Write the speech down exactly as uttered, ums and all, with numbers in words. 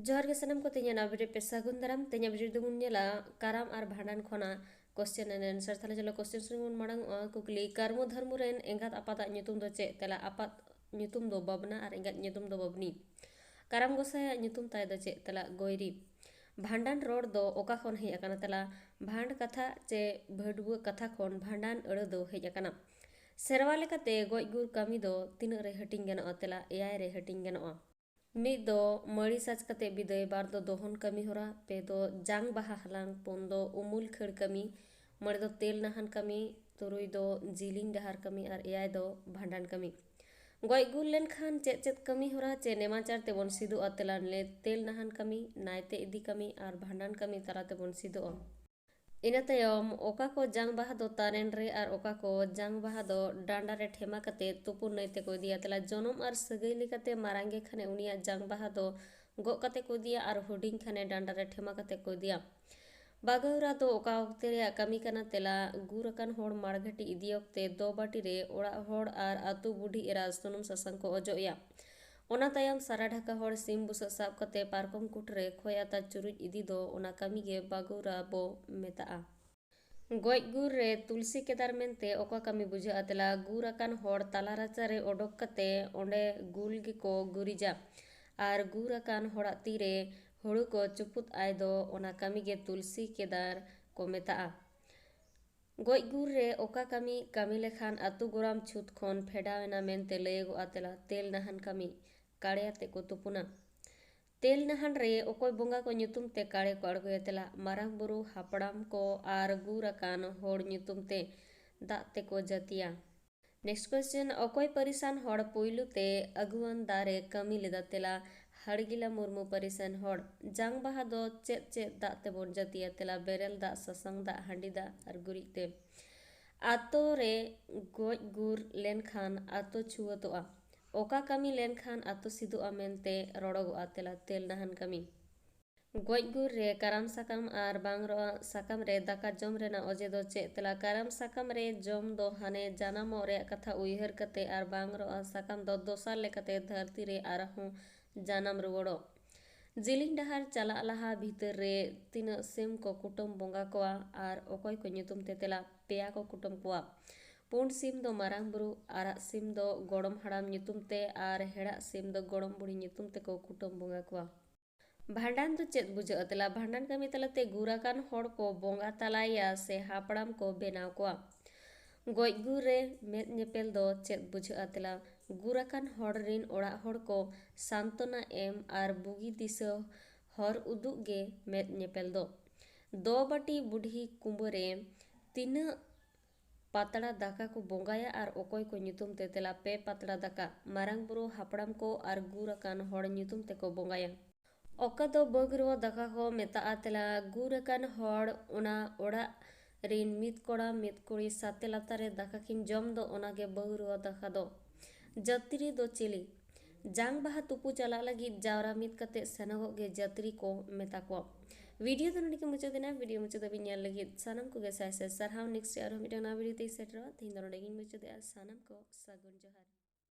ᱡᱚᱦᱟᱨ ᱜᱮ ᱥᱟᱱᱟᱢ ᱠᱚ, ᱛᱮᱦᱮᱧᱟᱜ ᱱᱟᱣᱟ video ᱯᱮ ᱥᱟᱹᱜᱩᱱ ᱫᱟᱨᱟᱢ᱾ ᱛᱮᱦᱮᱧᱟᱜ video ᱨᱮᱫᱚ ᱵᱚᱱ ᱧᱮᱞᱟ ᱠᱟᱨᱟᱢ ᱟᱨ ᱵᱷᱟᱸᱰᱟᱱ ᱠᱷᱚᱱᱟᱜ question and answer᱾ ᱛᱟᱦᱞᱮ ᱪᱚᱞᱚ question ᱥᱮᱫ ᱵᱚᱱ ᱢᱟᱲᱟᱝ ᱚᱜᱼᱟ᱾ ᱠᱩᱠᱞᱤ, ᱠᱟᱹᱨᱢᱩ ᱫᱷᱟᱹᱨᱢᱩ ᱨᱮᱱ ᱮᱸᱜᱟᱛ ᱟᱯᱟᱛᱟᱜ ᱧᱩᱛᱩᱢ ᱫᱚ ᱪᱮᱫ? ᱛᱮᱞᱟ, ᱟᱯᱟᱛ ᱧᱩᱛᱩᱢ ᱫᱚ ᱵᱟᱵᱱᱟ ᱟᱨ ᱮᱸᱜᱟᱛ ᱧᱩᱛᱩᱢ ᱫᱚ ᱵᱟᱵᱱᱤ᱾ ᱠᱟᱨᱟᱢ ᱜᱚᱸᱥᱟᱭᱟᱜ ᱧᱩᱛᱩᱢ ᱛᱟᱭ ᱫᱚ ᱪᱮᱫ? ᱛᱮᱞᱟ, ᱜᱚᱭᱨᱤ᱾ ᱵᱷᱟᱸᱰᱟᱱ ᱨᱚᱲ ᱫᱚ ᱚᱠᱟ ᱠᱷᱚᱱ ᱦᱮᱡ ᱟᱠᱟᱱᱟ? ᱛᱮᱞᱟ, ᱵᱷᱟᱸᱰ ᱠᱟᱛᱷᱟ ᱪᱮ ᱵᱷᱟᱹᱰᱩᱣᱟᱹ ᱠᱟᱛᱷᱟ ᱠᱷᱚᱱ ᱵᱷᱟᱸᱰᱟᱱ ᱟᱹᱲᱟᱹ ᱫᱚ ᱦᱮᱡ ᱟᱠᱟᱱᱟ᱾ ᱥᱮᱨᱣᱟ ᱞᱮᱠᱟᱛᱮ ᱜᱚᱡ ᱜᱩᱨ ᱠᱟᱹᱢᱤ ᱫᱚ ᱛᱤᱱᱟᱹᱜ ᱨᱮ ᱦᱟᱹᱴᱤᱧ ᱜᱟᱱᱚᱜᱼᱟ? ᱛᱮᱞᱟ, ᱮᱭᱟᱭ ᱨᱮ ᱦᱟᱹᱴᱤᱧ ᱜᱟᱱᱚᱜᱼᱟ᱾ ᱢᱤᱫ ᱫᱚ ᱢᱟᱹᱲᱤ ᱥᱟᱡᱽ ᱠᱟᱛᱮ ᱵᱤᱫᱟᱹᱭ, ᱵᱟᱨ ᱫᱚ ᱫᱚᱦᱚᱱ ᱠᱟᱹᱢᱤ ᱦᱚᱨᱟ, ᱯᱮ ᱫᱚ ᱡᱟᱝ ᱵᱟᱦᱟ ᱦᱟᱞᱟᱝ, ᱯᱩᱱ ᱫᱚ ᱩᱢᱩᱞ ᱠᱷᱟᱹᱲ ᱠᱟᱹᱢᱤ, ᱢᱚᱬᱮ ᱫᱚ ᱛᱮᱞ ᱱᱟᱦᱟᱱ ᱠᱟᱹᱢᱤ, ᱛᱩᱨᱩᱭ ᱫᱚ ᱡᱤᱞᱤᱧ ᱰᱟᱦᱟᱨ ᱠᱟᱹᱢᱤ ᱟᱨ ᱮᱭᱟᱭ ᱫᱚ ᱵᱷᱟᱸᱰᱟᱱ ᱠᱟᱹᱢᱤ᱾ ᱜᱚᱡ ᱜᱩᱨ ᱞᱮᱱᱠᱷᱟᱱ ᱪᱮᱫ ᱪᱮᱫ ᱠᱟᱹᱢᱤ ᱦᱚᱨᱟ ᱪᱮ ᱱᱮᱢᱟᱪᱟᱨ ᱛᱮᱵᱚᱱ ᱥᱤᱫᱚᱜᱼᱟ? ᱛᱮᱞᱟ, ᱛᱮᱞ ᱱᱟᱦᱟᱱ ᱠᱟᱹᱢᱤ, ᱱᱟᱭᱛᱮ ᱤᱫᱤ ᱠᱟᱹᱢᱤ ᱟᱨ ᱵᱷᱟᱸᱰᱟᱱ ᱠᱟᱹᱢᱤ ᱛᱟᱞᱟ ᱛᱮᱵᱚᱱ ᱥᱤᱫᱚᱜᱼᱟ᱾ ᱤᱱᱟᱹ ᱛᱟᱭᱚᱢ ᱚᱠᱟ ᱠᱚ ᱡᱟᱝ ᱵᱟᱦᱟ ᱫᱚ ᱛᱟᱨᱮᱱ ᱨᱮ ᱟᱨ ᱚᱠᱟ ᱠᱚ ᱡᱟᱝ ᱵᱟᱦᱟ ᱫᱚ ᱰᱟᱸᱰᱟ ᱨᱮ ᱴᱷᱮᱢᱟ ᱠᱟᱛᱮ ᱛᱩᱯᱩ ᱱᱟᱹᱭ ᱛᱮᱠᱚ ᱤᱫᱤᱭᱟ? ᱛᱮᱞᱟ, ᱡᱚᱱᱚᱢ ᱟᱨ ᱥᱟᱹᱜᱟᱹᱭ ᱞᱮᱠᱟᱛᱮ ᱢᱟᱨᱟᱝ ᱜᱮ ᱠᱷᱟᱱᱮ ᱩᱱᱤᱭᱟᱜ ᱡᱟᱝ ᱵᱟᱦᱟ ᱫᱚ ᱜᱚᱜ ᱠᱟᱛᱮ ᱠᱚ ᱤᱫᱤᱭᱟ ᱟᱨ ᱦᱩᱰᱤᱧ ᱠᱷᱟᱱᱮ ᱰᱟᱸᱰᱟ ᱨᱮ ᱴᱷᱮᱢᱟ ᱠᱟᱛᱮ ᱠᱚ ᱤᱫᱤᱭᱟ᱾ ᱵᱟᱜᱟᱣᱨᱟ ᱫᱚ ᱚᱠᱟ ᱚᱠᱛᱮ ᱨᱮᱭᱟᱜ ᱠᱟᱹᱢᱤ ᱠᱟᱱᱟ? ᱛᱮᱞᱟ, ᱜᱩᱨ ᱟᱠᱟᱱ ᱦᱚᱲ ᱢᱟᱲᱜᱷᱟᱹᱴᱤ ᱤᱫᱤ ᱚᱠᱛᱮ ᱫᱚ ᱵᱟᱹᱴᱤ ᱨᱮ ᱚᱲᱟᱜ ᱦᱚᱲ ᱟᱨ ᱟᱹᱛᱩ ᱵᱩᱰᱷᱤ ᱮᱨᱟ ᱥᱩᱱᱩᱢ ᱥᱟᱥᱟᱝ ᱠᱚ ᱚᱡᱚᱜ ᱮᱭᱟ᱾ ᱚᱱᱟ ᱛᱟᱭᱚᱢ ᱥᱟᱨᱟ ᱰᱷᱟᱠᱟ ᱦᱚᱲ ᱥᱤᱢ ᱵᱩᱥᱟᱹᱜ ᱥᱟᱵ ᱠᱟᱛᱮ ᱯᱟᱨᱠᱚᱢ ᱠᱩᱴ ᱨᱮ ᱠᱷᱚᱭ ᱟᱛᱟ ᱪᱩᱨᱩᱡ ᱤᱫᱤ ᱫᱚ ᱚᱱᱟ ᱠᱟᱹᱢᱤ ᱜᱮ ᱵᱟᱜᱩᱨᱟ ᱵᱚ ᱢᱮᱛᱟᱜᱼᱟ᱾ ᱜᱚᱡ ᱜᱩᱨ ᱨᱮ ᱛᱩᱞᱥᱤ ᱠᱮᱫᱟᱨ ᱢᱮᱱᱛᱮ ᱚᱠᱟ ᱠᱟᱹᱢᱤ ᱵᱩᱡᱷᱟᱹᱜᱼᱟ? ᱛᱮᱞᱟ, ᱜᱩᱨ ᱟᱠᱟᱱ ᱦᱚᱲ ᱛᱟᱞᱟ ᱨᱟᱪᱟ ᱨᱮ ᱚᱰᱚᱠ ᱠᱟᱛᱮ ᱚᱸᱰᱮ ᱜᱩᱞ ᱜᱮᱠᱚ ᱜᱩᱨᱤᱡᱟ ᱟᱨ ᱜᱩᱨ ᱟᱠᱟᱱ ᱦᱚᱲᱟᱜ ᱛᱤᱨᱮ ᱦᱩᱲᱩ ᱠᱚ ᱪᱩᱯᱩᱫ ᱟᱭ ᱫᱚ ᱚᱱᱟ ᱠᱟᱹᱢᱤ ᱜᱮ ᱛᱩᱞᱥᱤ ᱠᱮᱫᱟᱨ ᱠᱚ ᱢᱮᱛᱟᱜᱼᱟ᱾ ᱜᱚᱡ ᱜᱩᱨ ᱨᱮ ᱚᱠᱟ ᱠᱟᱹᱢᱤ ᱠᱟᱹᱢᱤ ᱞᱮᱠᱷᱟᱱ ᱟᱹᱛᱩ ᱜᱚᱨᱟᱢ ᱪᱷᱩᱛ ᱠᱷᱚᱱ ᱯᱷᱮᱰᱟᱣ ᱮᱱᱟ ᱢᱮᱱᱛᱮ ᱞᱟᱹᱭᱟᱹᱜᱚᱜᱼᱟ? ᱛᱮᱞᱟ, ᱛᱮᱞ ᱱᱟᱦᱟᱱ ᱠᱟᱹᱢᱤ, ᱠᱟᱲᱮ ᱟᱛᱮ ᱠᱚ ᱛᱩᱯᱩᱱᱟ᱾ ᱛᱮᱞ ᱱᱟᱦᱟᱱ ᱨᱮ ᱚᱠᱚᱭ ᱵᱚᱸᱜᱟ ᱠᱚ ᱧᱩᱛᱩᱢ ᱛᱮ ᱠᱟᱲᱮ ᱠᱚ ᱟᱬᱜᱚᱭᱟ? ᱛᱮᱞᱟ, ᱢᱟᱨᱟᱝ ᱵᱩᱨᱩ, ᱦᱟᱯᱲᱟᱢ ᱠᱚ ᱟᱨ ᱜᱩᱨ ᱟᱠᱟᱱ ᱦᱚᱲ ᱧᱩᱛᱩᱢ ᱛᱮ ᱫᱟᱜ ᱛᱮᱠᱚ ᱡᱟᱹᱛᱤᱭᱟ᱾ Next question, ᱚᱠᱚᱭ ᱯᱟᱹᱨᱤᱥᱟᱱ ᱦᱚᱲ ᱯᱩᱭᱞᱩ ᱛᱮ ᱟᱹᱜᱩᱣᱟᱹᱱ ᱫᱟᱨᱮ ᱠᱟᱹᱢᱤ ᱞᱮᱫᱟ? ᱛᱮᱞᱟ, ᱦᱟᱲᱜᱤᱞᱟ ᱢᱩᱨᱢᱩ ᱯᱟᱹᱨᱤᱥᱟᱱ ᱦᱚᱲ᱾ ᱡᱟᱝ ᱵᱟᱦᱟ ᱫᱚ ᱪᱮᱫ ᱪᱮᱫ ᱫᱟᱜ ᱛᱮᱵᱚᱱ ᱡᱟᱹᱛᱤᱭᱟ? ᱛᱮᱞᱟ, ᱵᱮᱨᱮᱞ ᱫᱟᱜ, ᱥᱟᱥᱟᱝ ᱫᱟᱜ, ᱦᱟᱺᱰᱤ ᱫᱟᱜ ᱟᱨ ᱜᱩᱨᱤᱡ ᱛᱮ᱾ ᱟᱛᱳ ᱨᱮ ᱜᱚᱡ ᱜᱩᱨ ᱞᱮᱱᱠᱷᱟᱱ ᱟᱛᱳ ᱪᱷᱩᱣᱟᱹᱛᱚᱜᱼᱟ᱾ ᱚᱠᱟ ᱠᱟᱹᱢᱤ ᱞᱮᱱᱠᱷᱟᱱ ᱟᱛᱳ ᱥᱤᱫᱚᱜᱼᱟ ᱢᱮᱱᱛᱮ ᱨᱚᱲᱚᱜᱚᱜᱼᱟ? ᱛᱮᱞᱟ, ᱛᱮᱞ ᱱᱟᱦᱟᱱ ᱠᱟᱹᱢᱤ᱾ ᱜᱚᱡ ᱜᱩᱨ ᱨᱮ ᱠᱟᱨᱟᱢ ᱥᱟᱠᱟᱢ ᱟᱨ ᱵᱟᱝ ᱨᱚᱜ ᱥᱟᱠᱟᱢ ᱨᱮ ᱫᱟᱠᱟ ᱡᱚᱢ ᱨᱮᱱᱟᱜ ᱚᱡᱮ ᱫᱚ ᱪᱮᱫ? ᱛᱮᱞᱟ, ᱠᱟᱨᱟᱢ ᱥᱟᱠᱟᱢ ᱨᱮ ᱡᱚᱢ ᱫᱚ ᱦᱟᱱᱮ ᱡᱟᱱᱟᱢᱚᱜ ᱨᱮᱭᱟᱜ ᱠᱟᱛᱷᱟ ᱩᱭᱦᱟᱹᱨ ᱠᱟᱛᱮ ᱟᱨ ᱵᱟᱝ ᱨᱚᱜ ᱥᱟᱠᱟᱢ ᱫᱚ ᱫᱚᱥᱟᱨ ᱞᱮᱠᱟᱛᱮ ᱫᱷᱟᱹᱨᱛᱤ ᱨᱮ ᱟᱨᱦᱚᱸ ᱡᱟᱱᱟᱢ ᱨᱩᱣᱟᱹᱲᱚᱜ᱾ ᱡᱤᱞᱤᱧ ᱰᱟᱦᱟᱨ ᱪᱟᱞᱟᱜ ᱞᱟᱦᱟ ᱵᱷᱤᱛᱟᱹᱨ ᱨᱮ ᱛᱤᱱᱟᱹᱜ ᱥᱤᱢ ᱠᱚ ᱠᱩᱴᱟᱹᱢ ᱵᱚᱸᱜᱟ ᱠᱚᱣᱟ ᱟᱨ ᱚᱠᱚᱭ ᱠᱚ ᱧᱩᱛᱩᱢ ᱛᱮ? ᱛᱮᱞᱟ, ᱯᱮᱭᱟ ᱠᱚ ᱠᱩᱴᱟᱹᱢ ᱠᱚᱣᱟ᱾ ᱯᱩᱸᱰ ᱥᱤᱢ ᱫᱚ ᱢᱟᱨᱟᱝ ᱵᱩᱨᱩ, ᱟᱨᱟᱜ ᱥᱤᱢ ᱫᱚ ᱜᱚᱲᱚᱢ ᱦᱟᱲᱟᱢ ᱧᱩᱛᱩᱢ ᱛᱮ ᱟᱨ ᱦᱮᱲᱟᱜ ᱥᱤᱢ ᱫᱚ ᱜᱚᱲᱚᱢ ᱵᱩᱲᱦᱤ ᱧᱩᱛᱩᱢ ᱛᱮᱠᱚ ᱠᱩᱴᱟᱹᱢ ᱵᱚᱸᱜᱟ ᱠᱚᱣᱟ᱾ ᱵᱷᱟᱸᱰᱟᱱ ᱫᱚ ᱪᱮᱫ ᱵᱩᱡᱷᱟᱹᱜᱼᱟ? ᱛᱮᱞᱟ, ᱵᱷᱟᱸᱰᱟᱱ ᱠᱟᱹᱢᱤ ᱛᱟᱞᱟᱛᱮ ᱜᱩᱨ ᱟᱠᱟᱱ ᱦᱚᱲ ᱠᱚ ᱵᱚᱸᱜᱟ ᱛᱟᱞᱟᱭᱟ ᱥᱮ ᱦᱟᱯᱲᱟᱢ ᱠᱚ ᱵᱮᱱᱟᱣ ᱠᱚᱣᱟ᱾ ᱜᱚᱡ ᱜᱩᱨ ᱨᱮ ᱢᱮᱫ ᱧᱮᱯᱮᱞ ᱫᱚ ᱪᱮᱫ ᱵᱩᱡᱷᱟᱹᱜᱼᱟ? ᱛᱮᱞᱟ, ᱜᱩᱨ ᱟᱠᱟᱱ ᱦᱚᱲ ᱨᱤᱱ ᱚᱲᱟᱜ ᱦᱚᱲ ᱠᱚ ᱥᱟᱱᱛᱚᱱᱟ ᱮᱢ ᱟᱨ ᱵᱩᱜᱤ ᱫᱤᱥᱟᱹ ᱦᱚᱨ ᱩᱫᱩᱜ ᱜᱮ ᱢᱮᱫ ᱧᱮᱯᱮᱞ ᱫᱚ᱾ ᱫᱚ ᱵᱟᱹᱴᱤ ᱵᱩᱰᱷᱤ ᱠᱩᱢᱵᱟᱹ ᱨᱮ ᱛᱤᱱᱟᱹᱜ ᱯᱟᱛᱲᱟ ᱫᱟᱠᱟ ᱠᱚ ᱵᱚᱸᱜᱟᱭᱟ ᱟᱨ ᱚᱠᱚᱭ ᱠᱚ ᱧᱩᱛᱩᱢ ᱛᱮ? ᱛᱮᱞᱟ, ᱯᱮ ᱯᱟᱛᱲᱟ ᱫᱟᱠᱟ᱾ ᱢᱟᱨᱟᱝ ᱵᱩᱨᱩ, ᱦᱟᱯᱲᱟᱢ ᱠᱚ ᱟᱨ ᱜᱩᱨ ᱟᱠᱟᱱ ᱦᱚᱲ ᱧᱩᱛᱩᱢ ᱛᱮᱠᱚ ᱵᱚᱸᱜᱟᱭᱟ᱾ ᱚᱠᱟ ᱫᱚ ᱵᱟᱹᱜᱽᱨᱩᱣᱟᱹ ᱫᱟᱠᱟ ᱠᱚ ᱢᱮᱛᱟᱜᱼᱟ? ᱛᱮᱞᱟ, ᱜᱩᱨ ᱟᱠᱟᱱ ᱦᱚᱲ ᱚᱱᱟ ᱚᱲᱟᱜ ᱨᱤᱱ ᱢᱤᱫ ᱠᱚᱲᱟ ᱢᱤᱫ ᱠᱩᱲᱤ ᱥᱟᱛᱮ ᱞᱟᱛᱟᱨ ᱨᱮ ᱫᱟᱠᱟ ᱠᱤᱱ ᱡᱚᱢ ᱫᱚ, ᱚᱱᱟᱜᱮ ᱵᱟᱹᱜᱽᱨᱩᱣᱟᱹ ᱫᱟᱠᱟ ᱫᱚ᱾ ᱡᱟᱹᱛᱨᱤ ᱫᱚ ᱪᱤᱞᱤ? ᱡᱟᱝ ᱵᱟᱦᱟ ᱛᱩᱯᱩ ᱪᱟᱞᱟᱜ ᱞᱟᱹᱜᱤᱫ ᱡᱟᱣᱨᱟ ᱢᱤᱫ ᱠᱟᱛᱮ ᱥᱮᱱᱚᱜᱚᱜ ᱜᱮ ᱡᱟᱹᱛᱨᱤ ᱠᱚ ᱢᱮᱛᱟ ᱠᱚᱣᱟ᱾ ᱵᱷᱤᱰᱤᱭᱳ ᱫᱚ ᱱᱚᱰᱮ ᱜᱮ ᱢᱩᱪᱟᱹᱫ ᱮᱱᱟ᱾ ᱵᱷᱤᱰᱤᱭᱳ ᱢᱩᱪᱟᱹᱫ ᱫᱷᱟᱹᱵᱤᱡ ᱧᱮᱞ ᱞᱟᱹᱜᱤᱫ ᱥᱟᱱᱟᱢ ᱠᱚᱜᱮ ᱥᱟᱭ ᱥᱟᱭ ᱥᱟᱨᱦᱟᱣ᱾ ᱱᱮᱠᱥᱴ ᱟᱨᱦᱚᱸ ᱢᱤᱫᱴᱟᱝ ᱱᱟᱣᱟ ᱵᱷᱤᱰᱤᱭᱳ ᱛᱮᱧ ᱥᱮᱴᱮᱨᱚᱜᱼᱟ᱾ ᱛᱮᱦᱮᱧ ᱫᱚ ᱱᱚᱰᱮ ᱜᱤᱧ ᱢᱩᱪᱟᱹᱫᱮᱜᱼᱟ᱾ ᱥᱟᱱᱟᱢ ᱠᱚ ᱥᱟᱹᱜᱩᱱ ᱡᱚᱦᱟᱨ᱾